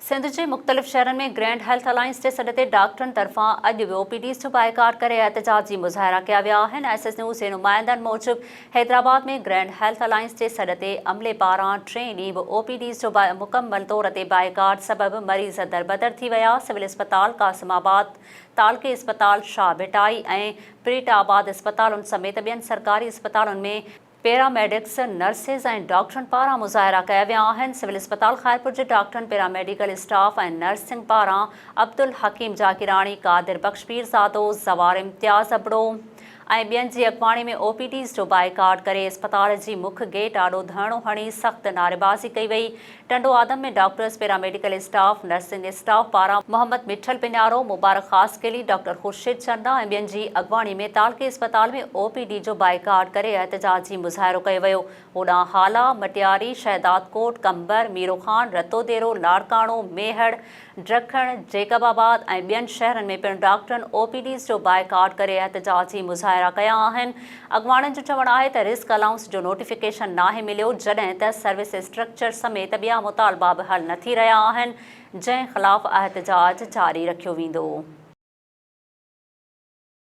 سنڌ جي مختلف شهرن ۾ گرينڊ هيلٿ الائنس جي سڏ تي ڊاڪٽرن طرفان اڄ به او پي ڊيز جو بائيڪاٽ ڪري احتجاجي مظاهرا ڪيا ويا آهن. ايس ايس نيوز جي نمائندن موجب حيدرآباد ۾ گرينڊ هيلٿ الائنس جي سڏ تي عملي پاران ٽئين ڏينهن به او پي ڊيز جو مڪمل طور تي بائيڪاٽ سبب مريض دربدر ٿي ويا. سول اسپتال قاسم آباد، تعلقي اسپتال شاهه ڀٽائي ۽ پريٽ آباد اسپتالن سميت ٻين سرڪاري اسپتالن ۾ پيراميڊڪس، نرسز ۽ ڊاڪٽرن پاران مظاهرا ڪيا ويا آهن، سول اسپتال خيرپور جي ڊاڪٽرن، پيراميڊيڪل اسٽاف ۽ نرسنگ پاران عبدالحڪيم جاگيراڻي، قادر بخش پيرزادو، زوار امتياز ابڙو ۽ ٻين جي اڳواڻي ۾ او پي ڊيز جو بائيڪاٽ ڪري اسپتال جي مک گيٽ آڏو ڌرڻو هڻي سخت نعريبازي ڪئي وئي، Tando Adam ۾ doctors, paramedical staff, nursing staff پاران محمد مٺل پڃارو، مبارڪ خاصخيلي، ڊاڪٽر خورشيد چنا ۽ ٻين جي اڳواڻي ۾ تعلقي اسپتال ۾ او پي ڊي جو بائيڪاٽ ڪري احتجاجي مظاهرو ڪيو ويو. هوڏانهن هالا، مٽياري، شهدادڪوٽ، قمبر، ميروخان، رتوديرو، لاڙڪاڻو، ميهڙ، ڊکڻ، جيڪب آباد ۽ ٻين شهرن ۾ پڻ ڊاڪٽرن او پي ڊيز جو بائيڪاٽ ڪري احتجاجي مظاهرا ڪيا آهن. اڳواڻن جو چوڻ آهي ته رسڪ الائونس جو نوٽيفڪيشن ناهي مليو جڏهن ته سروس اسٽرڪچر سميت ٻيا مطالبا به حل نه ٿي رهيا آهن جنهن خلاف احتجاج جاري رکيو ويندو.